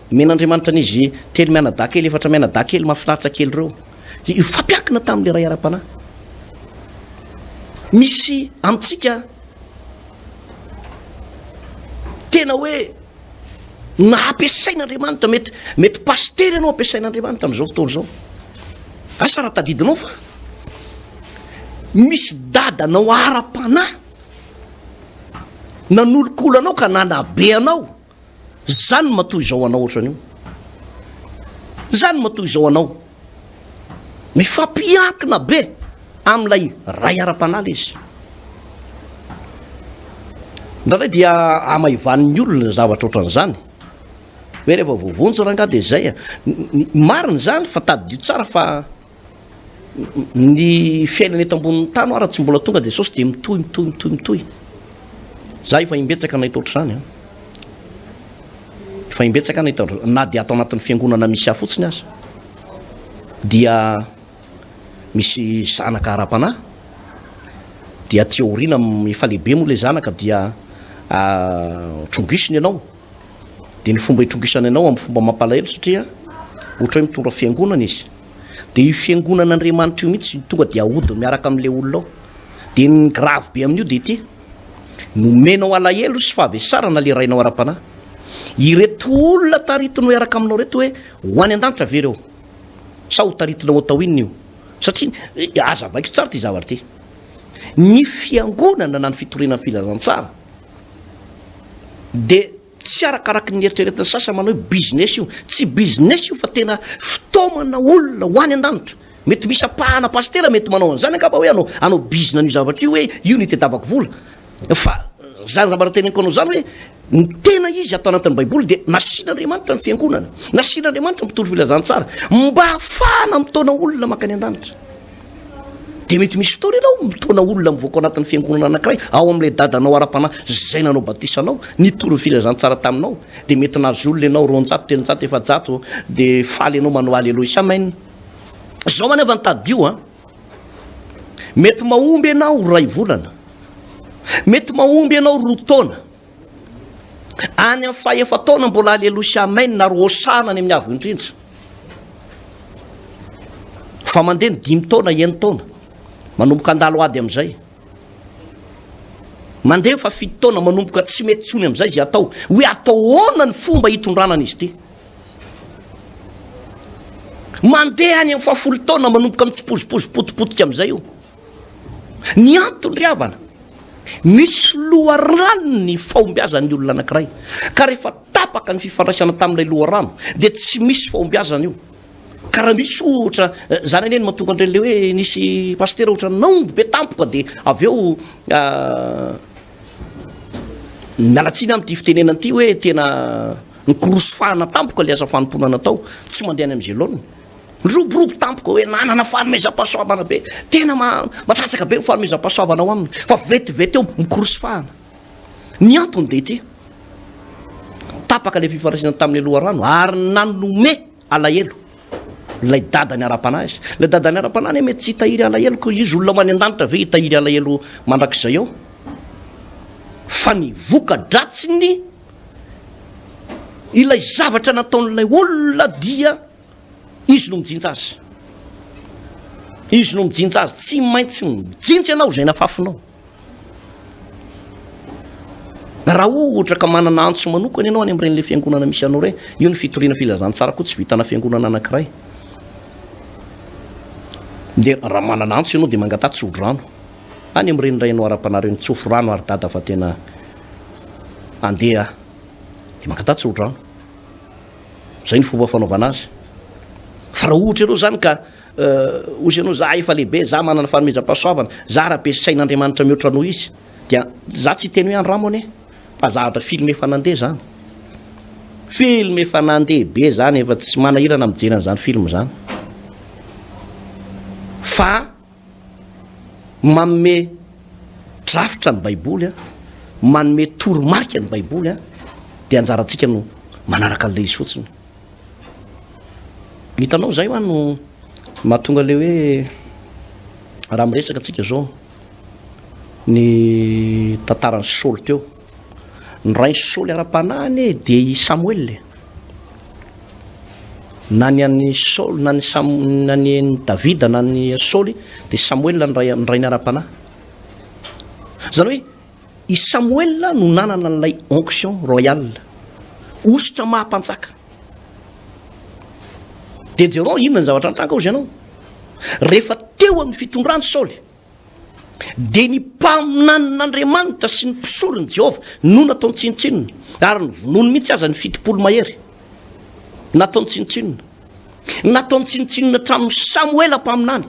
B: Nomen'Andriamanitra an'izy telo mianadahy kely, efatra mianadahy kely mahafinaritra kely ireo. Hifampiankina tamin'ilay ray ara-panahy. Misy amintsika tena hoe na ampiasain'Andriamanitra, mety mety pasitera ianao ampiasain'Andriamanitra amin'izao fotoana izao. Asa raha tadidinao fa misy dadanao ara-panahy nanolokolo anao ka nanabe anao. Zany no matoa izao anao ohatran'io. Zany no matoa izao anao. Mifampiankina be amin'ilay ray ara-panahy ilay izy. Indraindray dia hamaivanin'ny olona ny zavatra ohatran'izany. Hoe rehefa voavonjy rangahy dia izay. Marina izany fa tadidio tsara fa Ny fiainana eto ambonin'ny tany ara tsy mbola tonga Jesosy dia mitohy mitohy mitohy mitohy. Za efa imbetsaka nahita ohatr'izany an. Efa imbetsaka nahita na dia ato anatin'ny fiangonana misy ahy fotsiny aza. Dia misy zanaka ara-panahy dia aty aoriana efa lehibe moa ilay zanaka dia trongisiny ianao. Dia ny fomba hitrongisana anao amin'ny fomba mampalahelo satria ohatra hoe mitondra fiangonana izy. Dia io fiangonan'Andriamanitra io mihitsy tonga dia ahodiny miaraka amin'ilay olona ao. Dia ny grave be amin'io dia ity, nomenao alahelo sy fahavesarana ilay rainao ara-panahy. Ireto olona taritinao hiaraka aminao ireto hoe ho any an-danitra ve ireo? Sa ho taritinao atao inona io? Satria azavaiko tsara ity zavatra ity. Ny fiangonana na ny fitoriana ny filazantsara dia Tsy arakaraky ny eritreretin'ny sasany manao hoe business io. Tsy business io fa tena fitaomana olona ho any an-danitra. Mety misy ampahana pasitera mety manao an'izany angamba hoe hanao hanao bizina an'io zavatra io hoe io no itadiavako vola. Fa zany zavatra teneniko anao zany hoe ny tena izy ato anatin'ny baiboly dia nasian'Andriamanitra ny fiangonana, nasian'Andriamanitra ny mpitory filazantsara mba hahafahana mitaona olona mankany an-danitra. Dia mety misy fotoana ianao mitaona olona mivoaka ao anatin'ny fiangonana anankiray, ao amin'ilay dadanao ara-panahy izay nanao batisa anao, nitory ny filazantsara taminao, dia mety nahazo olona ianao, 200, 300, 400, dia faly ianao manao aleloia sy amen. Izao anefa ny tadidio an, mety mahomby ianao iray volana, mety mahomby ianao roa taona, Any amin'ny fahefa-taona mbola Aleloia sy Amen ary Hosana any amin'ny Avo Indrindra. Fa mandeha ny dimy taona, enin-taona, manomboka handalo ady amin'izay. Mandeha fa fito taona, manomboka tsy mety intsony amin'izay izay atao. Hoe atao ahoana ny fomba hitondrana an'izy ity? Mandeha any amin'ny fahafolo taona, manomboka mitsipozipozy potipotika amin'izay io. Ny antony ry havana, misy loharano ny fahombiazan'ny olona anankiray, ka rehefa tapaka ny fifandraisana tamin'ilay loharano dia tsy misy fahombiazana io. Ka raha misy ohatra, zany anie no mahatonga an'ireny le hoe nisy pasitera ohatra nahomby be tampoka dia avy eo miala tsiny amin'ity fitenenana ity hoe tena nikorosofahana tampoka le asa fanompoana natao, tsy mandeha any amin'izay laoniny. Niroborobo tampoka hoe nanana fanomezam-pahasoavana be. Tena matanjaka be ny fanomezam-pahasoavana ao aminy. Fa vetivety eo mikorosy fahana. Ny antony dia ity. Tapaka ilay fifandraisana tamin'ny loharano ary nanome alahelo ilay dadany ara-panahy izy. Ilay dadany ara-panahy anie mety tsy hitahiry alahelo ko izy olona any an-danitra ve hitahiry alahelo mandrakizay ao? Fa ny voka-dratsiny ilay zavatra nataon'ilay olona dia Izy no mijinja azy. Izy no mijinja azy, tsy maintsy mijinja ianao izay nafafinao. Raha ohatra ka manana antso manokana ianao any amin'ireny le fiangonana misy anao ireny, io ny fitoriana filazantsara koa tsy vitana fiangonana anankiray. Dia raha manana antso ianao dia mangataha tso-drano. Any amin'ireny rainao ara-panahy ireny, tsofy rano ary dada fa tena andeha aho. Dia mangataha tso-drano. Izay ny fomba fanaovana azy. Fa raha ohatra ianao izany ka Hozy ianao, za efa lehibe, za manana fanomezam-pahasoavana, za raha be sain'Andriamanitra mihoatra noho izy, dia za tsy hiteny hoe andramo anie, fa zavatra film efa nandeha zany. Film efa nandeha be zany, efa tsy manahirana mijery an'izany film zany. Fa manome drafitra ny Baiboly, manome toromarika ny Baiboly, dia anjarantsika no manaraka an'ilay izy fotsiny. Hitanao zay hoa no mahatonga le hoe raha miresaka tsika zao ny tantaran'i Saoly teo. Ny rain'i Saoly ara-panahy anie dia i Samoela e. Na ny an'i Saoly na ny Sam na ny an'i Davida na ny Saoly dia Samoela ny ray ny rainy ara-panahy. Zany hoe I Samoela no nanana an'ilay onction royale, hosotra maha mpanjaka. Dia jereo inona ny zavatra nitranga hozy ianao. Rehefa teo amin'ny fitondrany Saoly, dia ny mpaminanin'Andriamanitra sy ny mpisoron'i Jehovah no nataony tsinontsinona, ary novonoiny mihitsy aza ny 70 mahery. Nataony tsinontsinona. Nataony tsinontsinona hatramin'i Samoela mpaminany,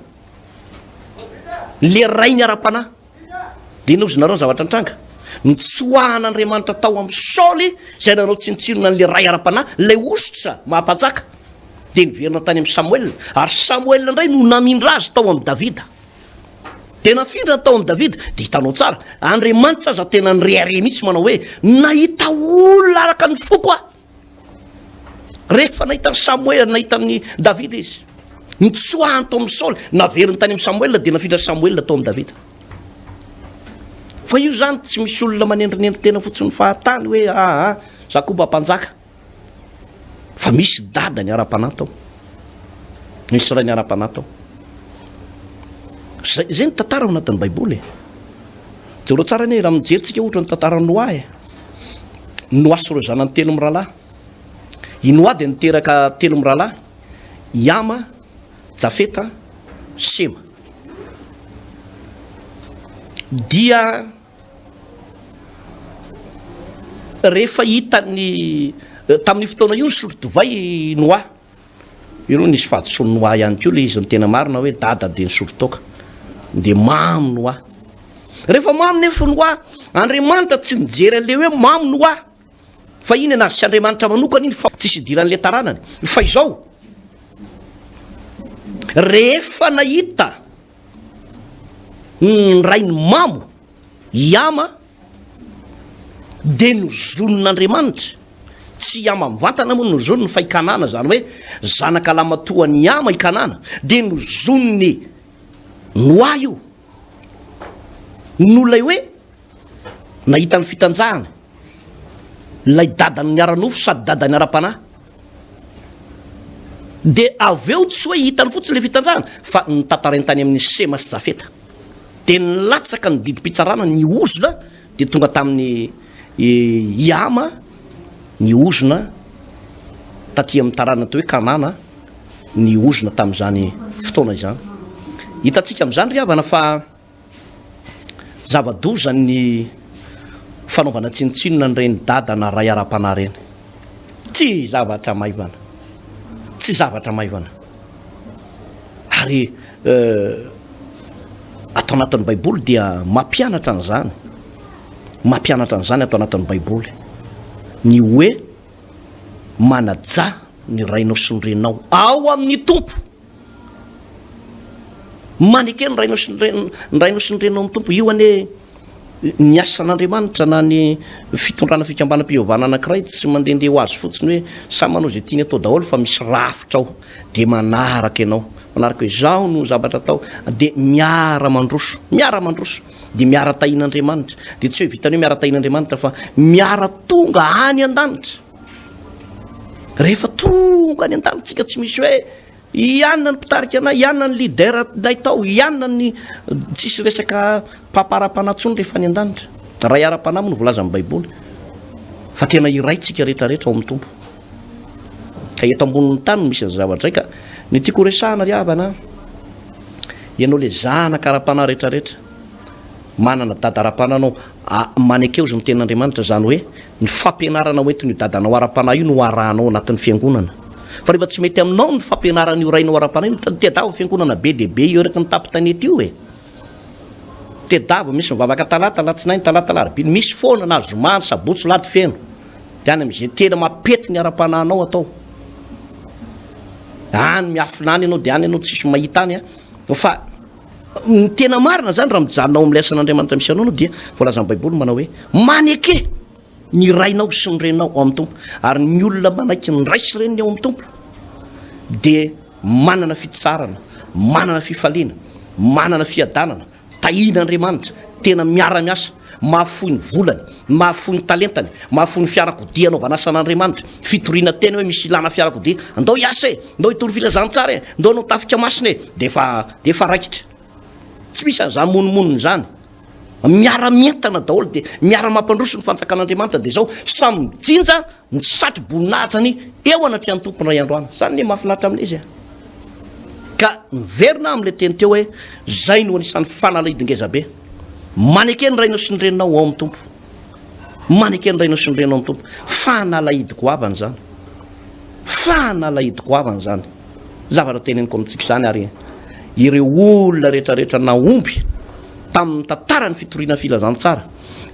B: le rainy ara-panahy. Dia inona ozy nareo ny zavatra nitranga? Nitsoahan'Andriamanitra tao amin'i Saoly izay nanao tsinontsinona an'ilay ray ara-panahy, ilay hosotra maha-mpanjaka. Dia niverina tany amin'i Samoela, ary Samoela indray no namindra azy tao amin'i Davida. Dia nafindrany tao amin'i Davida, dia hitanao tsara, Andriamanitra aza tena nirehareha mihitsy manao hoe, nahita olona araka ny foko aho. Rehefa nahita an'i Samoela, nahita an'i Davida izy, nitsoahany tao amin'i Saoly, naveriny tany amin'i Samoela, dia nafindra Samoela tao amin'i Davida. Fa io zany tsy misy olona manendrinendry tena fotsiny fahatany hoe aa ah, za koa mba mpanjaka. Fa misy dadany ara-panahy tao. Misy rainy ara-panahy tao. Zay, zay ny tantara ao anatin'ny Baiboly e. Jereo tsara anie raha mijery tsika ohatra ny tantaran'i Noa e. Noa sy ireo zanany telo mirahalahy. I Noa dia niteraka telo mirahalahy, i Hama, Jafeta, Sema. Dia rehefa hitany tamin'io fotoana io nisotro divay i Noa. Io aloha nisy fahadisoan'i Noa ihany koa ilay izy ny tena marina hoe dada dia nisotro toaka dia mamo Noa. Rehefa mamo nefa Noa, Andriamanitra tsy nijery an'ilay hoe mamo Noa fa iny anazy sy Andriamanitra manokana iny fa tsisy idiran'ilay taranany. Fa izao, rehefa nahita ny rainy mamo I Hama dia nozonin'Andriamanitra, tsy i Hama mivantana moa no nozoniny fa i Kanana, izany hoe zanaka lamatoan'i Hama i Kanana, dia nozonin'i Noa io, noho ilay hoe nahita ny fitanjahana, ilay dadany ara-nofo sady dadany ara-panahy. Dia avy eo tsy hoe hitany fotsiny ilay fitanjahana fa notantarainy tany amin'i Sema sy Jafeta. Dia nilatsaka ny didim-pitsarana ny ozona dia tonga tamin'i Iama ny ozona taty amin'ny taranany atao hoe Kanana ny ozona tamin'izany fotoana izany. Hitantsika amin'izany ry havana fa Zava-doza ny fanaovana tsinontsinona an'ireny dada na ray ara-panahy ireny. Tsy zavatra maivana. Tsy zavatra maivana. Ary ato anatin'ny Baiboly dia mampianatra an'izany. Mampianatra an'izany ato anatin'ny Baiboly. Ny hoe manajà ny rainao sy ny reninao ao amin'ny Tompo. Maneke ny rainao sy ny ren, ny rainao sy ny reninao amin'ny Tompo. Io anie ny asan'Andriamanitra na ny fitondrana fikambanam-pivavahana anankiray tsy mandehandeha ho azy fotsiny hoe samy manao izay tiany atao daholo fa misy rafitra ao dia manaraka ianao, manaraka hoe izao no zavatra atao dia miara-mandroso, miara-mandroso dia miara-tahian'Andriamanitra. Dia tsy hoe vitan'ny hoe miara-tahian'Andriamanitra fa miara-tonga any an-danitra. Rehefa tonga any an-danitra tsika tsy misy hoe. I Anna ny mpitarika anay, i Anna ny leader nay tao, i Anna ny tsisy resaka papa ara-panahy intsony rehefa any an-danitra. Ray ara-panahy moa no voalazan'ny Baiboly. Fa tena iray tsika rehetra rehetra ao amin'ny Tompo. Ka eto ambonin'ny tany no misy ny zavatra izay ka ny tiako horesahana ry havana, ianao le zanaka ara-panahy rehetra rehetra, manana dada ara-panahy anao, manekeo izy ny tenin'Andriamanitra, izany hoe Ny fampianarana hoentin'io dadanao ara-panahy io no arahanao anatin'ny fiangonana. Fa rehefa tsy mety aminao ny fampianaran'io rainao ara-panahy io, tadiavo fiangonana be dia be io eraky ny tampon-tanety io e. Tedavo, misy mivavaka talata, alatsinainy, talata, alarobia, misy foana na zoma, sabotsy, lady feno. Dia any amin'izay tena mampety ny ara-panahinao atao. Any miafina any ianao dia any ianao tsisy mahita any. Fa Ny tena marina izany raha mijanona ao amin'ilay asan'Andriamanitra misy anao dia voalazan'ny Baiboly manao hoe maneke ny rainao sy ny reninao ao amin'ny Tompo ary ny olona manaiky ny ray sy reniny ao amin'ny Tompo dia manana fitsarana, manana fifaliana, manana fiadanana, tahian'Andriamanitra, tena miara-miasa Mahafoy ny volany, mahafoy ny talentany, mahafoy ny fiarakodia anaovana asan'Andriamanitra, fitoriana teny hoe misy ilana fiarakodia, andao hiasa e, ndao hitory filazantsara e, ndao hanao tafika masina e, dia efa dia efa raikitra. Tsy misy an'izany monomonona izany. Miara-mientana daholo dia miara-mampandroso ny fanjakan'Andriamanitra dia izao samy mijinja ny satro-boninahitra ny eo anatrehan'ny Tompo indray andro any. Izany ny mahafinaritra amin'izy e. Ka miverina amin'ilay teny teo hoe izay no anisan'ny fanalahidy ngeza be. Maneke ny rainao sy ny reninao ao amin'ny Tompo. Maneke ny rainao sy ny reninao ao amin'ny Tompo. Fanalahidy goavana izany. Fanalahidy goavana izany. Zavatra teneniko amintsika izany ary ireo olona rehetrarehetra nahomby tamin'ny tantaran'ny fitoriana filazantsara,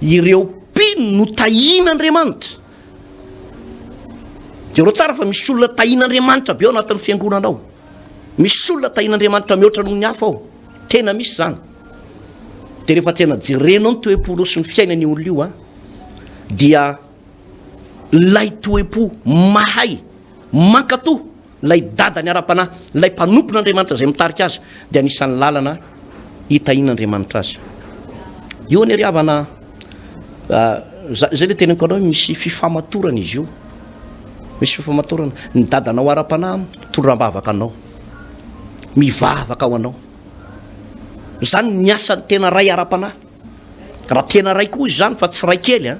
B: ireo mpino notahian'Andriamanitra. Jereo tsara fa misy olona tahian'Andriamanitra be ao anatin'ny fiangonana ao. Misy olona tahian'Andriamanitra mihoatra noho ny hafa ao. Tena misy izany. Dia rehefa tena jerenao ny toe-ponao sy ny fiainan'io olona io an, dia ilay toe-po mahay mankatò ilay dadany ara-panahy, ilay mpanompon'Andriamanitra izay mitarika azy, dia anisan'ny lalana hitahian'Andriamanitra azy. Io anie ry havana, izay ilay teneniko anao hoe misy fifamatorana izy io. Misy fifamatorana. Ny dadanao ara-panahy mitondra am-bavaka anao. Mivavaka ho anao. Izany ny asan'ny tena ray ara-panahy. Raha tena ray koa izy izany fa tsy ray kely an.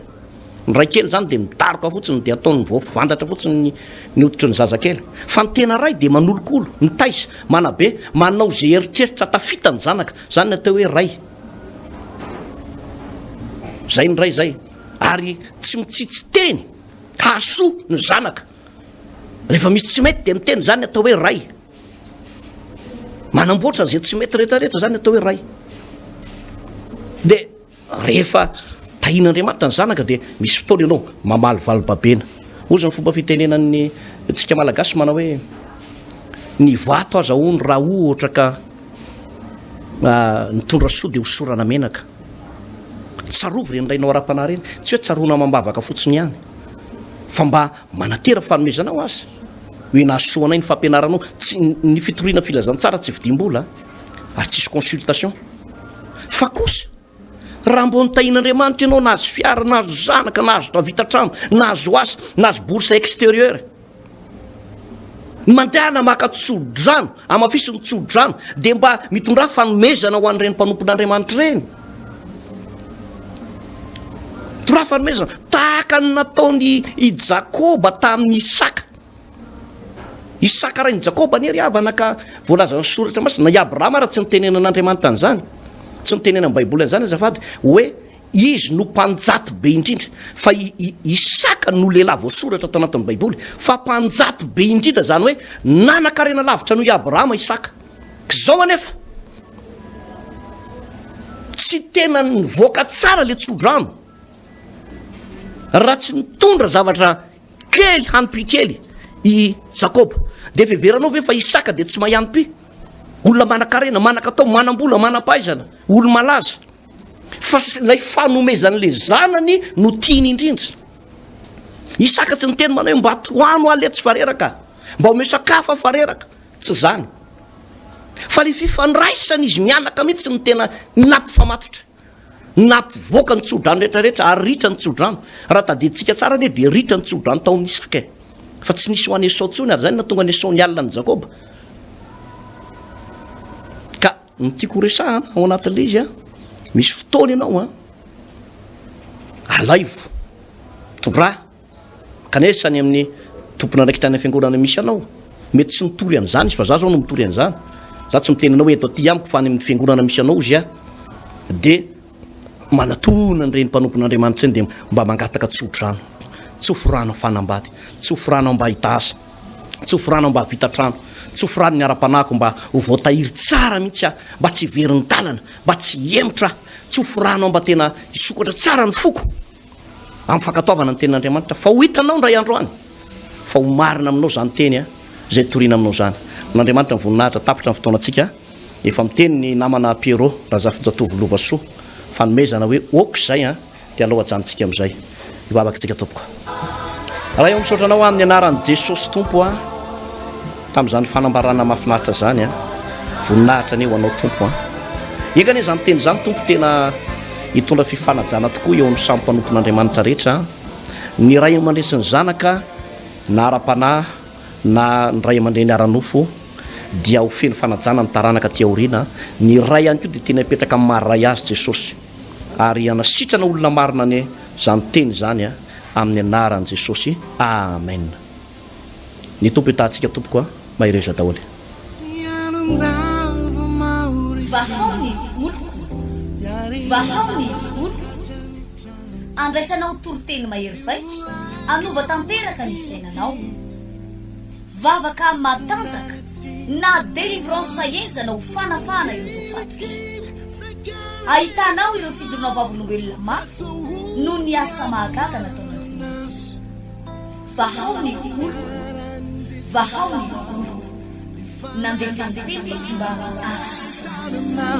B: Ny ray kely izany dia midaroka fotsiny dia ataony voafandatra fotsiny ny ny hoditry ny zazakely. Fa ny tena ray dia manolokolo, mitaiza, manabe, manao izay eritreritra tafita ny zanaka. Izany ny atao hoe ray. Izay ny ray izay. Ary tsy mitsitsy teny hahasoa ny zanaka. Rehefa misy tsy mety dia miteny, izany ny atao hoe ray. Manamboatra an'izay tsy mety rehetra rehetra zany atao hoe ray. De rehefa tahin'Andriamanitra ny zanaka dia misy fotoana ianao mamaly valibabena. Hozy ny fomba fitenenan'ny tsika malagasy manao hoe ny vato aza hono raha ohatra ka nitondra soa dia hosorana menaka. Tsarovy ireny rainao ara-panahy ireny, tsy hoe tsaroana amam-bavaka fotsiny ihany fa mba Manatera fanomezana ho azy hoe nahasoa anay ny fampianaranao, tsy ny fitoriana filazantsara tsy vidiam-bola ary tsisy consultation. Fa kosa raha mbô nitahian'Andriamanitra ianao nahazo fiara, nahazo zanaka, nahazo tavita trano, nahazo asa, nahazo bourse extérieure, mandehana maka tso-drano, hamafiso ny tso-drano, dia mba mitondrà fanomezana ho an'ireny mpanompon'Andriamanitra ireny. Mitondrà fanomezana, tahaka ny nataon'i i Jakoba tamin'i Isaka. Isaka rain'i Jakoba anie ry havana ka voalazan'ny soratra masina, na i Abrahama ary tsy nitenenan'Andriamanitra an'izany, tsy nitenenan'ny Baiboly an'izany azafady, hoe Izy no mpanjato be indrindra, fa i i Isaka no lehilahy voasoratra tao anatin'ny Baiboly fa mpanjato be indrindra, izany hoe nanan-karena lavitra noho i Abrahama Isaka. Izao anefa, tsy tena nivoaka tsara ilay tsodrano raha tsy nitondra zavatra kely hanim-py kely i Jakoba. Dia efa heveranao ve fa Isaka dia tsy mahay hanim-py? Olona manan-karena, manan-katao, manam-bola, manam-pahaizana, olo-malaza. Fa ilay fanomezan'ilay zanany no tiany indrindra. Isaka tsy niteny manao hoe mba tohano aho letsy fa reraka, mba omeo sakafo aho fa reraka. Tsy izany. Fa ilay fifandraisana izy mianaka mihitsy no tena nampifamatotra, nampivoaka ny tsodrano rehetra rehetra ary ritra ny tsodrano. Raha tadidintsika tsara anie dia ritra ny tsodrano tao amin'Isaka e. Fa tsy nisy ho an'i Esao intsony ary izany no nahatonga an'i Esao nialona an'i Jakoba. Ny tiako ho resahana ao anatin'ilay izy an, misy fotoana ianao an, alaivo, tondraha, Kanesa any amin'ny tompon'andraikitra any fiangonana misy anao, mety tsy mitory an'izany izy fa za zao no mitory an'izany. Za tsy miteny anao hoe eto aty amiko fa any amin'ny fiangonana misy anao izy a. Dia manatona an'ireny mpanompon'Andriamanitra ireny dia mba mangataka tsodrano. Tsofy rano fanambady, tsofy rano mba hahita asa, tsofy rano mba hahavita trano, tsofy rano ny ara-panahiko mba ho voatahiry tsara mihitsy aho, mba tsy hiverin-dalana, mba tsy hihemotra aho, tsofy rano aho mba tena hisokatra tsara ny foko. amin'ny fankatoavana ny tenin'Andriamanitra fa ho hitanao indray andro any fa ho marina aminao izany teny izay toriana aminao izany. Amin'Andriamanitra ny voninahitra, tapitra ny fotoanantsika. Efa miteny ny namana Pierrot Razafinjatovo Lovasoa fanomezana hoe ok izay an, dia alao ajanontsika amin'izay. Hivavaka isika tompoko. Ray ô misaotra anao amin'ny anaran'i Jesosy Tompo a tamin'izany fanambarana mahafinaritra izany a. Voninahitra anie ho anao Tompo a. Enga anie izany teny izany Tompo tena Hitondra fifanajana tokoa eo amin'ny samy mpanompon'Andriamanitra rehetra, ny ray aman-dreny sy ny zanaka, na ara-panahy na ny ray aman-dreny ara-nofo, dia ho feno fanajana ny taranaka aty aoriana. Ny ray ihany koa dia tena hipetraka amin'ny maha ray azy Jesosy, ary hanasitrana olona marina anie izany teny izany amin'ny anaran'i Jesosy. Amen. Ny Tompo hitaha antsika tompoko a! Mahereza daholo.
A: Vahao ny oloko, vahao ny oloko. Andraisanao toriteny mahery vaika, hanova tanteraka ny fiainanao. Vavaka matanjaka na délivrance henjana ho fanafahana ireo voafatotra. Ahitanao ireo fijoroana vavolombelona mafy noho ny asa mahagaga nataon'Andriamanitra. Vahao ny oloko, vahao ny oloko. Nandefa ny teny izy mba hahasitrana.